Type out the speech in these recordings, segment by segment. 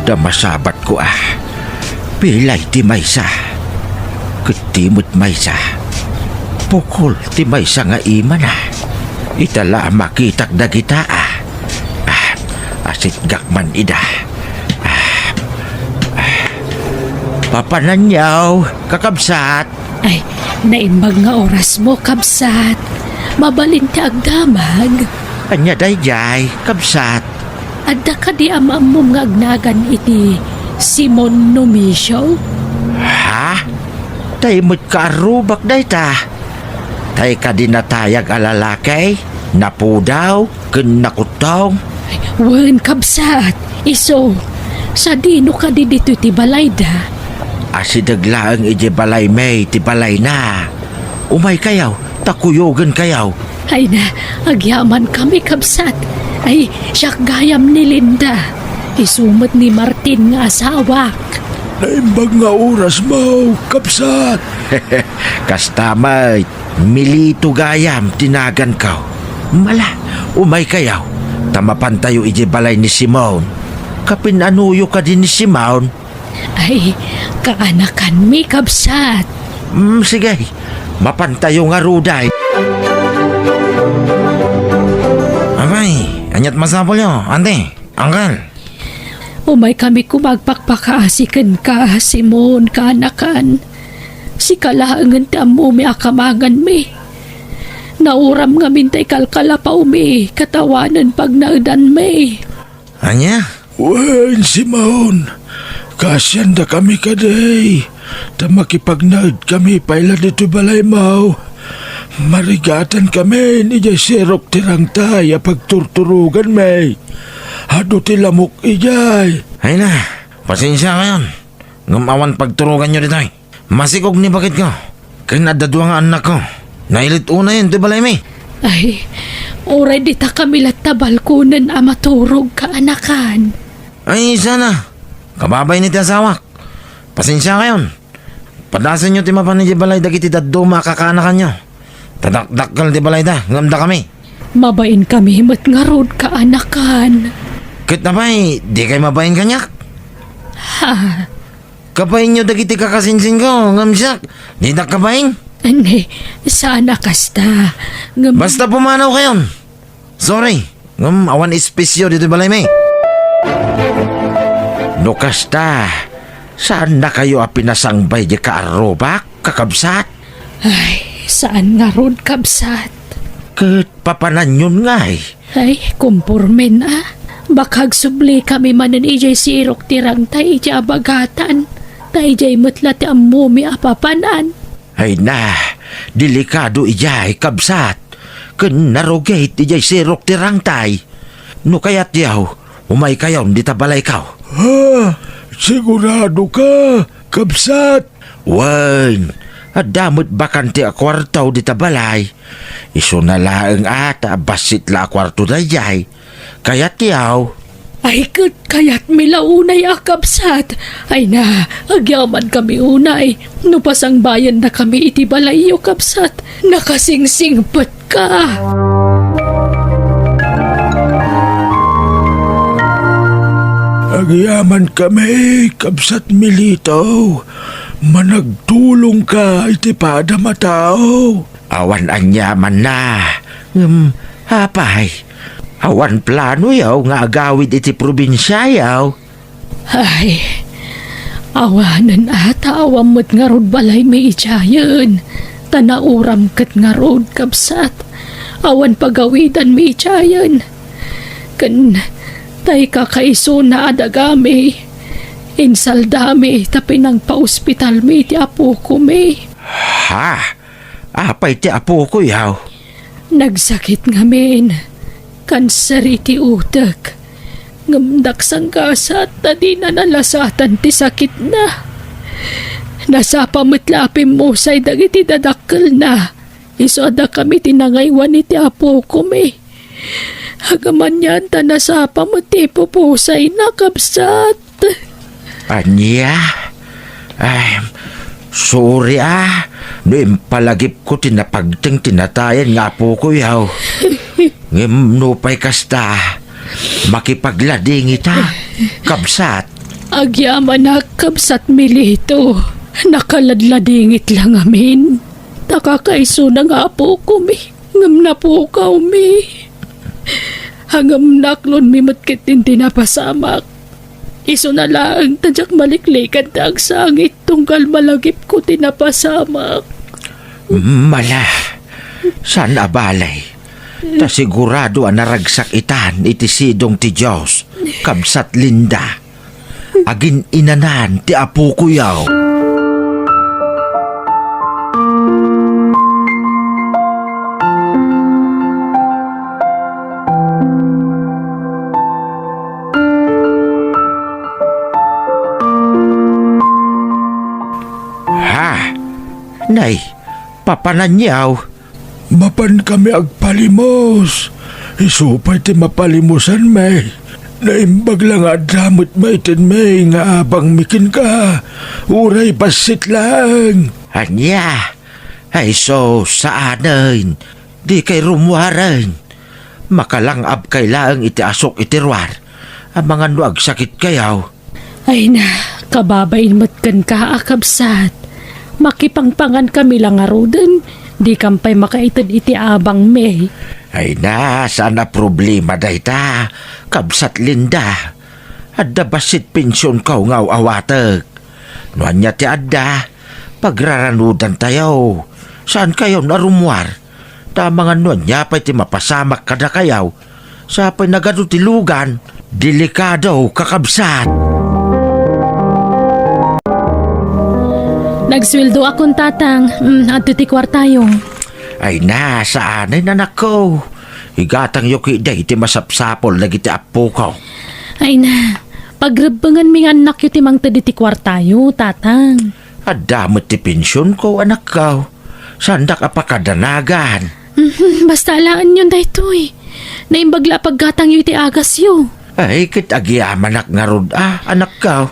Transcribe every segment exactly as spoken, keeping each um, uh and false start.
Ta masabatko a pilay ti maysa, ket ti met maysa, pukol ti maysa nga imana. Ita la a makitak dagita a. Ah, asitgak man ida. Ah, ah. Papananyo, kakabsat. Ay, naimbag nga orasmo, kabsat. Mabalin ti agdamag. Ania daydiay, kabsat? Adda kadi a maammom nga agnagan iti Simon Numisio? Ha? Tay met kaarrubak dayta. Tay kadi natayag a lalaki, napudaw, ken nakuttong? Wen, kabsat, isu. Sadino kadi ditoy ti balayda? Asideg laeng idiay balaymi ti balayna. Umaykayo, ta kuyogenkayo. Ay na, agyamankami, kabsat. Ay, siak gayam ni Linda. Isu met ni Martin nga asawak. Naimbag nga orasmo, kabsat. Kasta met, Milito gayam ti naganko. Mala, umaykayo, ta mapantayo idiay balay ni Simon. Kapin-anoyo kadi ni Simon? Ay, kaanakanmi, kabsat. Mm, sige, mapantayo ngarud. Apay, ania't masapulyo, ante? Anggal. Umaykami koma agpakpakaasi kenka, Simon, kaanakan. Sika laengen ti ammomi a kamanganmi. Nauram ngamin ta ikalkalapawmi ket awanen pagnaedanmi. Ania? Wen, Simon, kaasiandakami kadi. Ta makipagnaedkami pay la ditoy balaymo. Marigatankami idiay sirok ti rangtay a pagturturoganmi. Adu ti lamok idiay. Ay na, pasensiakayon. Ngem awan pagturoganyo ditoy. Masikog ni baketko. Ken adda dua nga annakko. Nailit unayen ti balaymi. Ay, uray ditakami latta balkonen a maturog, kaanakan. Ay, sana. Kababain iti asawak. Pasensiakayon. Padasenyo ti mapan idiay balay dagiti dadduma a kakaanakanyo. Ta dakdakkel ti balayda, ngem dakami. Mabainkami met ngarud, kaanakan. Ket apay, dikay mabain kaniak? Ha? Kabainyo dagiti kakasinsinko, ngem siak, didak kabain? Ania, saan a kasta. Ngem basta pumanawkayon. Sorry, ngem awan espesyo ditoy balaymi. No kasta, saannakayo a pinasangbay diay kaarrubak, kakabsat? Ay, saan ngarud, kabsat. Ket papananyon ngay? Ay, kumpormen a. Baka agsublikami manen idiay sirok ti rangtay idiay abagatan. Ta idiay met la ti ammomi a papanan. Ay na, delikado idiay, kabsat. Ken narugit idiay sirok ti rangtay. No kayatyo, umaykayon dita balayko. Ha? Siguradoka, kabsat? Wen, adda met bakante a kuarto dita balay. Isuna laeng a ta bassit la a kuarto daydiay. Kayatyo? Ay, ket kayatmi la unay a, kabsat. Ay na, agyamankami unay. No pasangbayendakami iti balayyo, kabsat, nakasingsingpetka. Agyamankami, kabsat Milito. Managtulongka iti padam a tao. Awan aniamanna. Ngem, apay, awan planoyo nga agawid iti probinsiayo? Ay, awanen a ta awan met ngarud balaymi idiayen, ta nauram ket ngarud, kabsat, awan pagawidanmi idiayen. Ken tay kakaisuna a dagami, insaldami ta pinangpaospitalmi ti apokomi. Ha? Apay ti apokoyo? Nagsakit ngamin. Kanser iti utek. Ngem daksanggasat ta dina nalasatan ti sakitna. Nasapa met la a pimmusay dagiti dadakkelna. Isu a dakami ti nangaywan iti apokomi. Agam anian ta nasapa met ti ipupusayna, kabsat. Ania? Ay, sorry a, no impalagipko ti napagteng ti natayan nga apokoyo. Ngem nupay kasta, makipagladingita, kabsat. Agyamanak, Kabsat Milito, nakaladladingit la ngamin. Ta kakaisuna nga apokomi, ngem napukawmi. Ngem naklonmi met ketdin ti napasamak. Isuna laeng ta diak maliklikan ti agsangit tunggal malagipko ti napasamak. Mala, saan a bale. Ta sigurado a naragsak itan iti sidong ti Dios, Kabsat Linda. Agin-inanan ti apokoyo. Ha? Nay, papananyaw? Mapankami agpalimos. Isu pay ti mapalimosanmi. Naimbag la nga adda met maitenmi nga abangmi kenka. Uray bassit laeng. Ania? Ay sus, saanen. Dikay rummuaren. Makalang-abkay laeng iti asuk iti ruar. Amangan no agsakitkayo. Ay na, kababain met kenka a kabsat. Makipangpangankami la ngaruden, dikam pay makaited iti abangmi. Ay na, saan a problema dayta, Kabsat Linda. Adda bassit pensionko nga aw-awatek. No ania ti adda, pagraranudantayo. Saankayon a rummuar. Ta amangan no ania pay ti mapasamak kadakayo. Sapay nagadu ti lugan. Delikado, kakabsat. Nagsueldoakon, Tatang. Mm, adto ti kuartayo. Ay na, saanen, anakko. Igatangyo ketdi ti masapsapul dagiti appoko. Ay na, pagrebbenganmi nga annakyo ti mangted iti kuartayo, Tatang. Adda met ti pensionko, anakko. Saandak a pakadanagan. Mhm, basta alaenyon daytoy. Naimbag la a paggatangyo iti agasyo. Ay, ket agyamanak ngarud a, anakko.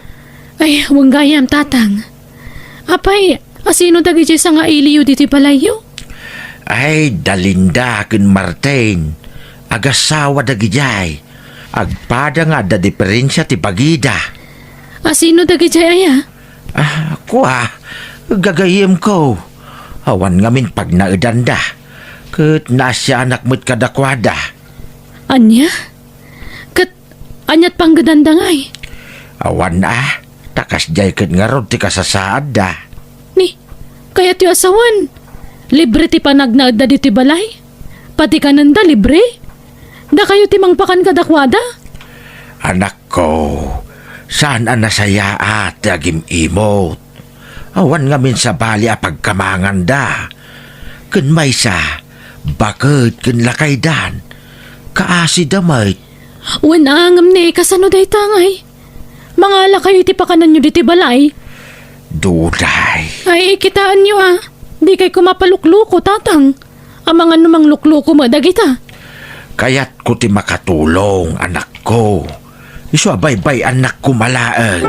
Ay, wen gayam, Tatang. Apay, asino dagidiay sangailiyo ditoy balayyo? Ay, da Linda ken Martin. Agasawa dagidiay. Agpada nga adda diferensia ti bagida. Asino dagidiay aya? Ah, kua, gagayyemko. Awan ngamin pagnaedanda. Ket naasianak met kadakuada. Ania? Ket aniat panggedanda ngay? Awan a, ta kasdiay ket ngarud ti kasasaadda. Ni, kayatyo a sawen, libre ti panagnaedda ditoy balay? Pati kanenda libre? Dakayo ti mangpakan kadakuada? Anakko, saan a nasayaat ti agim-imot. Awan ngamin sabali a pagkamanganda. Ken maysa, baket ken lakaydan. Kaasida met. Wen a, ngem ni, kasano dayta ngay? Mangalakayo iti pakananyo ditoy balay? Duday. Ay, kitaenyo a. Dikay koma palukluko, Tatang. Amangan no manglukluko met dagita. Kayatko ti makatulong, anakko. Isu a baybay-annak koma laeng.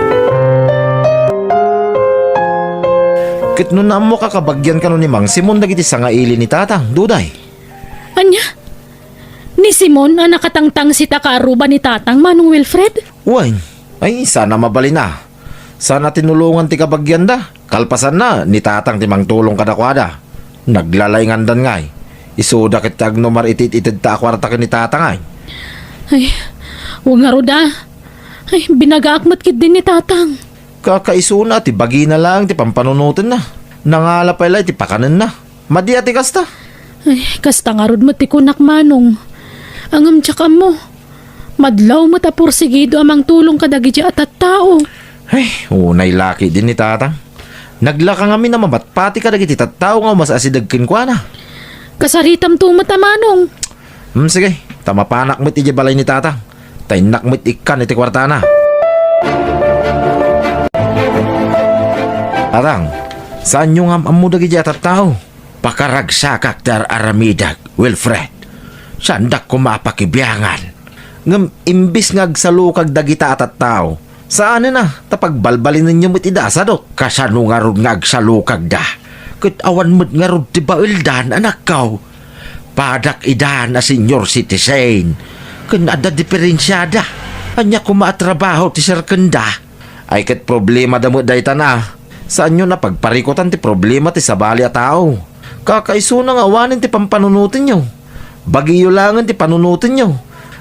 Ket no naammoka, kabagian kano ni Mang Simon dagiti sangaili ni Tatang, Duday? Ania? Ni Simon a nakatangtangsit a kaaruba ni Tatang, Manong Wilfred? Wen, ay, saan a mabalin a. Saan a tinulongan ti kabagianda. Kalpasanna, ni Tatang ti mangtulong kadakuada. Naglalaingandan ngay. Isuda ket ti agnumar iti it-itedta a kuarta ken ni Tatang ay. Ay, wen ngarud a. Ay, binagaak met ketdin ni Tatang. Kakaisuna ti bagina laeng ti pampanunotenna. Nangala pay la iti pakanenna. Madi a ti kasta. Ay, kasta ngarud met ti kunak, Manong. Ngem diak ammo. Madlaw met a porsigido a mangtulong kadagiti a tattao. Ay, unay la ketdin ni Tatang. Naglaka ngamin a mabatpati kadagiti tattao nga umas-asideg kenkuana. Kasaritamto met a, Manong. Hmm, sige, ta mapanak met idiay balay ni Tatang. Ta innak met ikkan iti kuartana. Tatang, saanyo nga am-ammo dagiti a tattao? Pakaragsakak ti ar-aramidek, Wilfred. Saandak koma a pakibiangan. Ngem imbes nga agsalukag dagita a tattao, saanen a ta pagbalbalinenyo met ida a sadut. Kasano ngarud nga agsalukagda? Ket awan met ngarud ti baeldan, anakko. Padak idan a senior citizen. Ken adda diferensiada. Ania koma a trabaho ti serkenda? Ay, ket problemada met dayta na. Saanyon a pagparikutan ti problema ti sabali a tao. Kakaisuna nga awanen ti pampanunotenyo. Bagiyo laengen ti panunotenyo.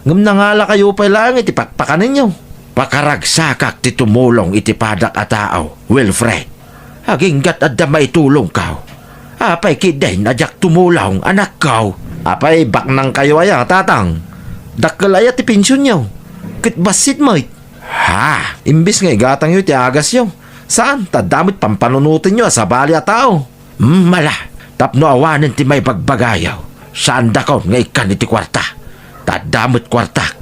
Ngem nangalakayo pay laeng iti pakpakanenyo. Pakaragsakak ti tumulong iti padak a tao, Wilfred. Aginggat adda maitulongkaw. Apay ketdin a diak tumulong, anakko? Apay, baknangkayo aya, tatang? Dakkel aya ti pensionyo? Ket bassit met. Ha? Imbes nga igatangyo ti agasyo, saan, ta adda met pampanunotenyo a sabali a tao. Hmm, ala, tapno awanen ti maibagbagayo, saandakon nga ikkan iti kuarta. Ta adda met kuartak.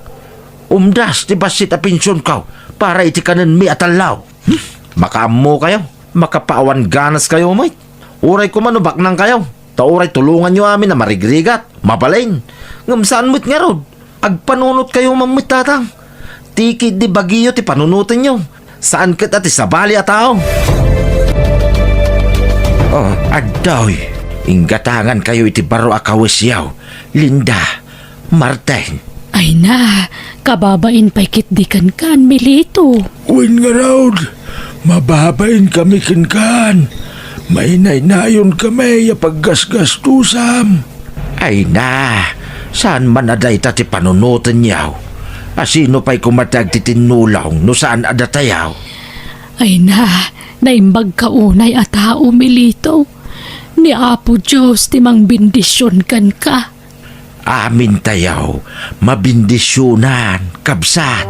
Umdas ti bassit a pensionko para iti kanenmi a tallo. Hmm, makaammokayo, makapaawan ganaskayo met. Uray koma no baknangkayo, ta uray tulonganyo amin a marigrigat, mabalin. Ngem saan met ngarud, agpanunotkayo man met, tatang. Ti ketdi bagiyo ti panunotenyo, saan ket a ti sabali a tao. Oh, adtoy, inggatangankayo iti baro a kawesyo, Linda. Martin. Ay na, kababain pay ketdi kenkan, Milito. Wen ngarud, mababainkami kenkan. Mainaynayonkamay a paggasgastusam. Ay na, saan man a dayta ti panunotenyo? A sino pay koma ti agtitinnulong no saan a datayo? Ay na, naimbagka unay a tao, Milito. Ni Apo Dios ti mangbendision kenka. Amintayo, mabendisionan, kabsat.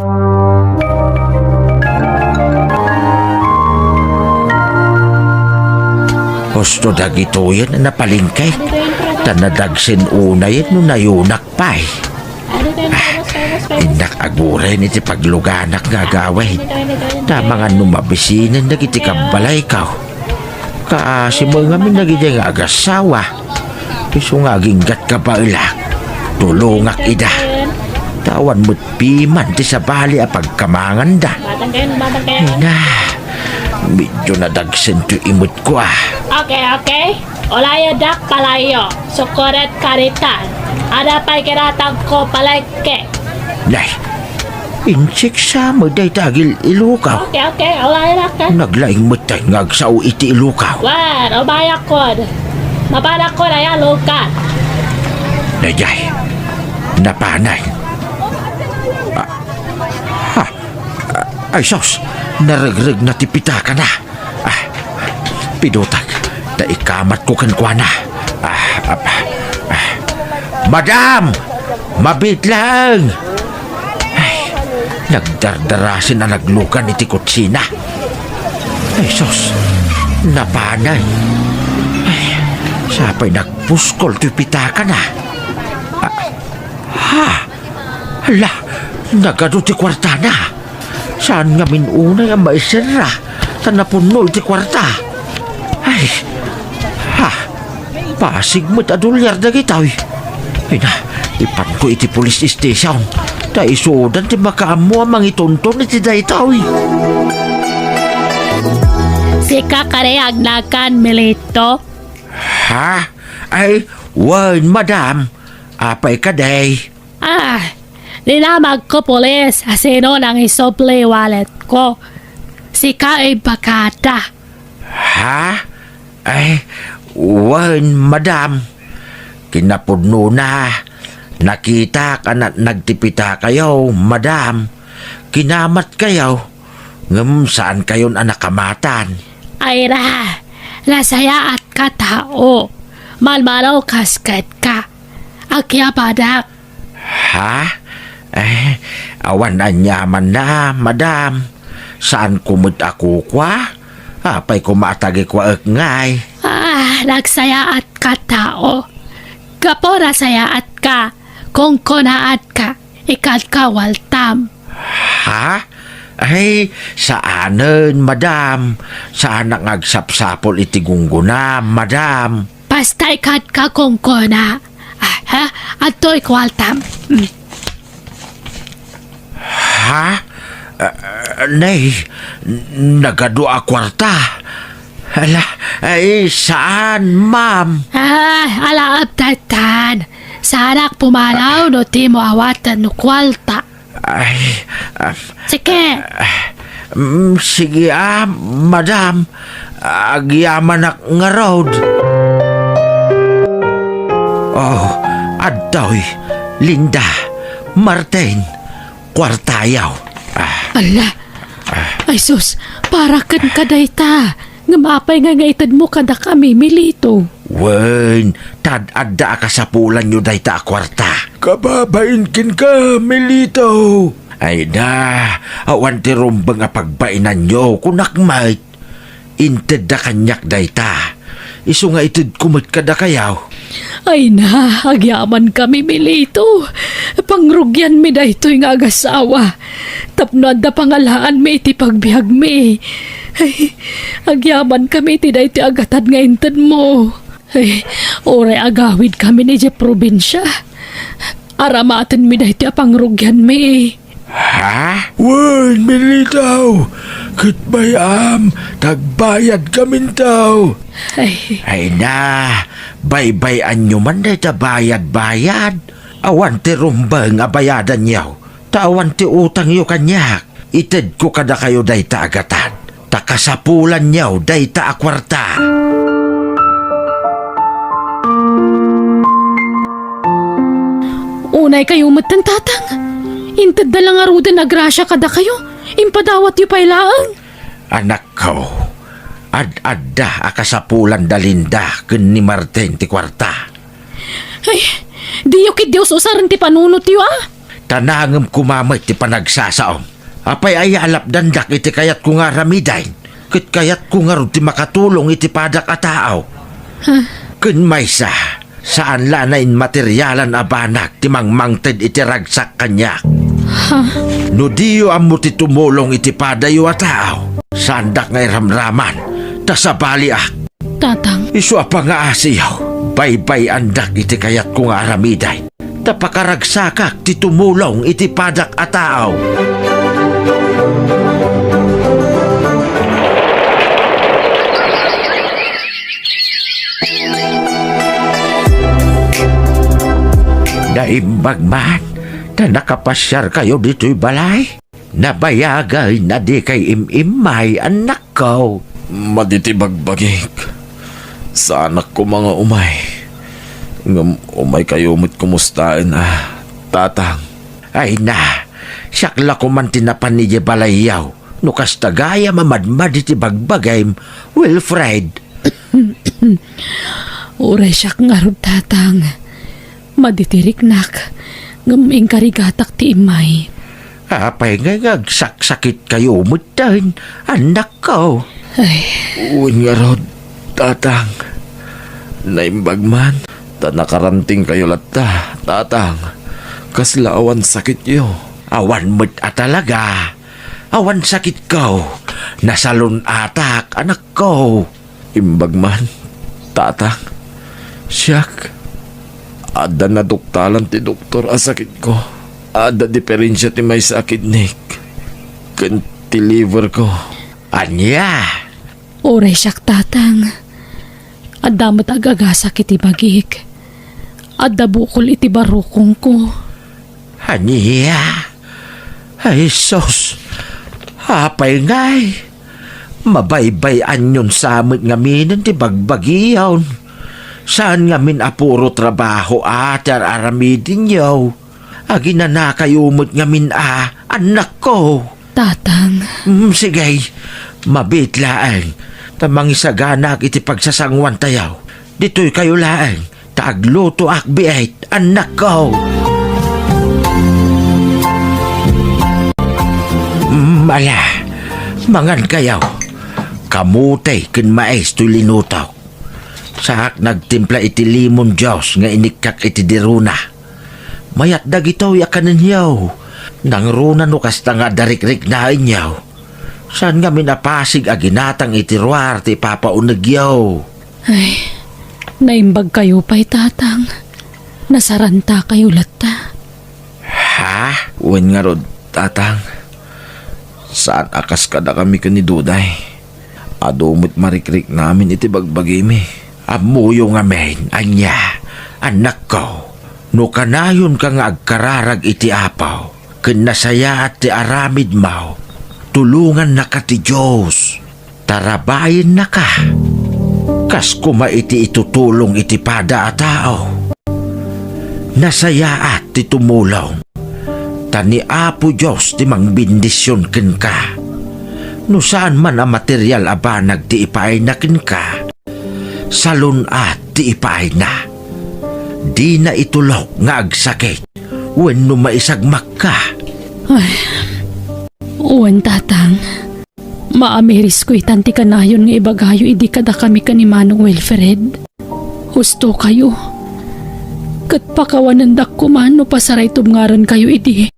Husto dagitoyen a napalengke, ta nadagsen unayen no nayunak pay. Ah, innak aguren iti pagluganak nga agawid. Ta mangan no mabisinen dagiti kabbalayko. Kaasi met ngamin dagiti nga agassawa. Isu nga aginggat kabaelak, tulongak ida. Ta awan met piman ti sabali a pagkamanganda. Batang kayo, batang kayo. Ay na, medyo nadagsen ti imetko, ah. Okay, okay. Ulayo dak palayo. Sukoret karitan. Ada pay kiratagko palengke. Nay, inseksa met dayta agil-ilukaw. Okay, okay. Ulayo dak, eh. Naglaing met tay nga agsao iti ilukaw. Wen, umayakon. Mapanakon aya lukan. Daydiay, napanay. Ah, ha? Ah, ay sus, naregregna ti pitakana. Ah, pidutag, ta ikamatko kenkuana. Ah, ah, ah. Madam! Mabiit laeng! Ay, nagdardarasen a naglukan iti kutsina. Ay, sus! Napanay! Ay, sapay nagpuskol ti pitakana. Ah, ha! Ala, nagadu ti kuartana! Saan ngamin unay a maiserra, ta napunno iti kuarta. Ay, ha! Pasig met a dolyar dagitoy. Ay na, ipanko iti police station. Ta isudan ti makaammo a mangitonton iti daytoy. Sika kadi agnakan, Milito? Ha? Ay, wen, madam. Apay kadi? Ah, dinamagko pulis a sino nangisubli walletko. Sika imbagada. Ha? Ay, wen, madam. Kinapudnona, nakitak a natnag ti pitakayo, madam. Kinamatkayo, ngem saankayon a nakamatan. Ay ra, nasayaatka tao. Malmalaw kas kenka. Agyabadak. Ha? Eh, awan aniamanna, madam. Saanko met a kukua? Apay koma a tagikuaek ngay? Ah, nagsayaatka tao. Gapu nasayaatka, kunkunaatka, ikadka waltam. Ha? Ay, saanen, madam. Saanak nga agsapsapul iti gunggona, madam. Basta ikadka kunkuna. Ah, ha? Adtoy kuartam. Mm. Ha? Ah, nay, nagadu a kuarta. Ala, ay, saan, ma'am? Ah, ala, abdatan. Saanak pumanaw no dimo awaten no kuarta. Ay, ah, Sige. Ah, Mm, sige, ah, madam. Agyamanak ngarud. Oh, adtoy, Linda, Martin, kuartayo. Ah. Ala. Ay sus, para kenka dayta. Ngem apay nga, nga itedmo kadakami, Milito? Wen, ta ad-adda a kasapulanyo dayta a kuarta. Kababain kenka, Milito. Ay na, awan ti rumbeng a pagbainanyo, kunak met. Intedda kaniak dayta. Isu nga itedko met kadakayo. Ay na, agyamankami, Milito. Pangrugianmi daytoy nga agasawa. Tapno adda pangalaanmi iti pagbiagmi. Ay, agyamankami iti daytoy a gatad nga intedmo. Ay, uray agawidkami idiay probinsia, aramatenmi daytoy a pangrugianmi. Ha? Wen, Milito, ket bay-am, ta agbayadkaminto. Ay. Ay na, baybay-anyo man dayta bayad-bayad. Awan ti rumbeng a bayadanyo, ta awan ti utangyo kaniak. Itedko kadakayo dayta a gatad, ta kasapulanyo dayta a kuarta. Unaykayo metten, Tatang. Intedda la ngaruden a grasia kadakayo. Impadawatyo pay laeng. Anakko, ad-adda a kasapulan da Linda ken ni Martin ti kuarta. Ay, diyo ketdi us-usaren ti panunotyo, a? Ta nangem koma met ti panagsasaom. Apay a yalapdandak iti kayatko nga aramiden? Ket kayatko ngarud ti makatulong iti padak a tao. Ha? Ken maysa, saan la a nainmaterialan a banag ti mangmangted iti ragsak kaniak. Ha? No diyo ammo ti tumulong iti padayo a tao, saandak nga iramraman, ta sabaliak. Tatang. Isu a pangaasiyo, baybay-andak iti kayatko nga aramiden. Ta pakaragsakak ti tumulong iti padak a tao. Naimbag man, ta nakapasiarkayo ditoy balay? Nabayagen a dikay im-immay, annakko. Madi ti bagbagik. Saanak koma nga umay. Ngem umaykayo met kumustaen, a, Tatang. Ay na, siak la koman ti napan idiay balayyo. No kasta gayam a madmadi ti bagbagim, Wilfred. Uray siak ngarud, Tatang. Madi ti riknak, ngem inkarigatak ti immay. Apay ngay nga agsaksakitkayo metten, annakko? Ay. Wen ngarud, Tatang. Naimbag man, ta nakarantingkayo latta, Tatang. Kasla awan sakityo. Awan met a talaga. Awan sakitko. Nasalun-atak, anakko. Imbag man, Tatang. Siak, adda naduktalan ti doktor a sakitko. Adda diferensia ti maysa a kidnik ken ti liverko. Ania? Uray siak, Tatang. Adda met agagasak iti bagik. Adda bukol iti barukongko. Ania? Ay, sus! Apay ngay? Mabaybay-anyon sa met ngamin ti bagbagiyon. Saan ngamin a puro trabaho a ti ar-aramidenyo. Aginanakayo met ngamin a, annakko. Tatang. Mm, sige. Mabiit laeng. Ta mangisaganak iti pagsasanguantayo. Ditoykayo laeng. Ta aglutoak biit, annakko. Mm, ala, mangankayo. Kamote ken mais toy linutok. Saak nagtimpla iti lemon juice nga inikkak iti dirona. Mayat dagitoy a kanenyo. Nangruna no kasta nga adda rikriknaenyo. Saan ngamin a pasig a ginatang iti ruar ti ipapaunegyo? Ay, naimbagkayo pay, Tatang. Nasarantakayo latta. Ha? Wen ngarud, Tatang. Saan a kas kadakami ken ni Duday. Adu met marikriknamin iti bagbagimi. Ammoyo ngamin, ania, annakko, no kanayonka nga agkararag iti Apo, ken nasayaat ti aramidmo, tulongannaka ti Dios, tarabayennaka. Kas koma iti itutulong iti pada a tao. Nasayaat ti tumulong, ta ni Apo Dios ti mangbendision kenka. No saan man a material a banag ti ipaayna kenka, salun-at ti ipaayna. Dina itulok nga agsakit wenno maisagmakka. Ay, wen, Tatang. Maamirisko itan ti kanayon nga ibagayo idi kadakami ken ni Manong Wilfred. Husto kayo. Ket pakawanendak koma no pasaray tubngarenkayo idi.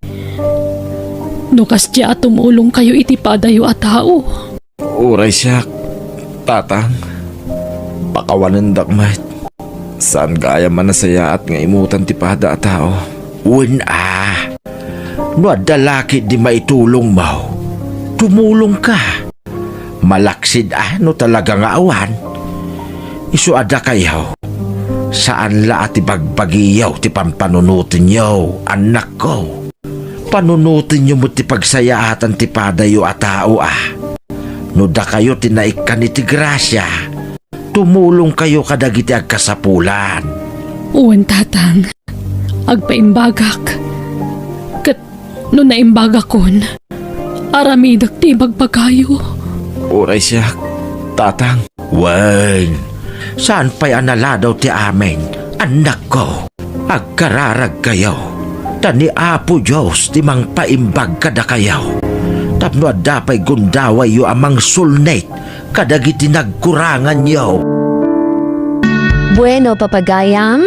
No kasdiay a tumulongkayo iti padayo a tao. Uray siak, Tatang. Pakawanendak met. Saan gayam a nasayaat nga imutan ti pada a tao. Wen a, no adda la ketdi maitulongmo, tumulongka. Malaksid a no talaga nga awan. Isu a dakayo, saan la a ti bagbagiyo ti pampanunotenyo, annakko. Panunotenyo met ti pagsayaatan ti padayo a tao a. No dakayo ti naikkan iti grasia, tumulongkayo kadagiti agkasapulan. Wen, Tatang. Agpaimbagak. Ket no naimbagakon, aramidek ti ibagbagayo. Uray siak, Tatang. Wen, saan pay a naladaw ti amin, annakko. Agkararagkayo, ta ni Apo Dios ti mangpaimbag kadakayo. Tapno adda pay gundawayyo a mangsulnit kadagiti nagkuranganyo. Bueno, papagayam,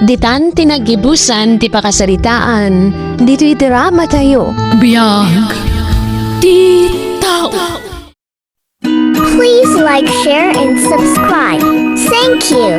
ditan ti naggibusan ti pakasaritaan ditoy dramatayo. Biag ti tao. Please like, share, and subscribe. Thank you.